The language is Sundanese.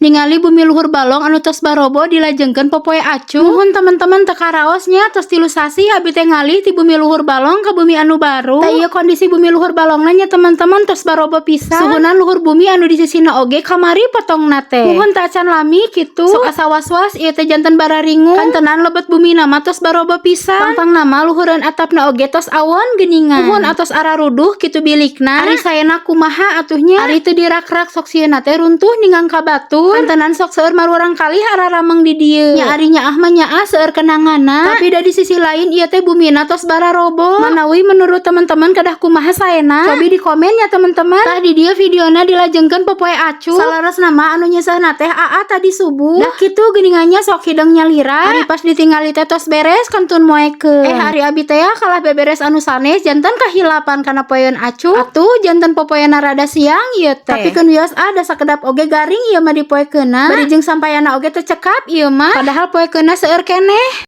Ningali bumi luhur balong anu tos barobo dilajengkeun popoe acu. Muhun teman-teman, teu karaos nya, tos 3 sasih abi teh ngalih ti bumi luhur balong ke bumi anu baru. Tah, ieu kondisi bumi luhur balongna nya, teman-teman, tos barobo pisan. Suhunan luhur bumi anu di sisina oge kamari potongna teh. Muhun teu acan lami kitu. Sok asa was-was ieu teh janten bararingung. Kantenan lebet bumi mah tos barobo pisan. Pangpangna mah luhureun atapna oge tos awon geuningan. Muhun atos araruduh kitu bilikna. Ari saena kumaha atuh nya? Ari teu dirak-rak sok sieuna teh runtuh ninggang ka batur. Kantenan sok seueur marurang kalih ararameng di dieu. Nya ari nyaah mah nyaah, seueur kenanganna. Tapi da di sisi lain ieu teh bumina tos bararobo. Manawi menurut teman-teman kedah kumaha saena? Cobi di komen ya, teman-teman. Tah, di dieu videona dilajengkeun popoe acu. Saleresna mah anu nyeuseuhna teh aa tadi subuh. Dah kitu geuningannya sok hideng nyalira. Ari pas ditingali teh tos beres kantun moekeun. Eh, ari abi teh ya kalah beberes anu sanes, janten kahilapan kana poeun acu. Atuh janten popoeuna rada siang ieu teh. Tapi keun wios ah, da sakedap oge garing ieu mah dipoekeunna. Bari jeung sampayana oge teu cekap ieu mah. Padahal poekeunna seueur keneh.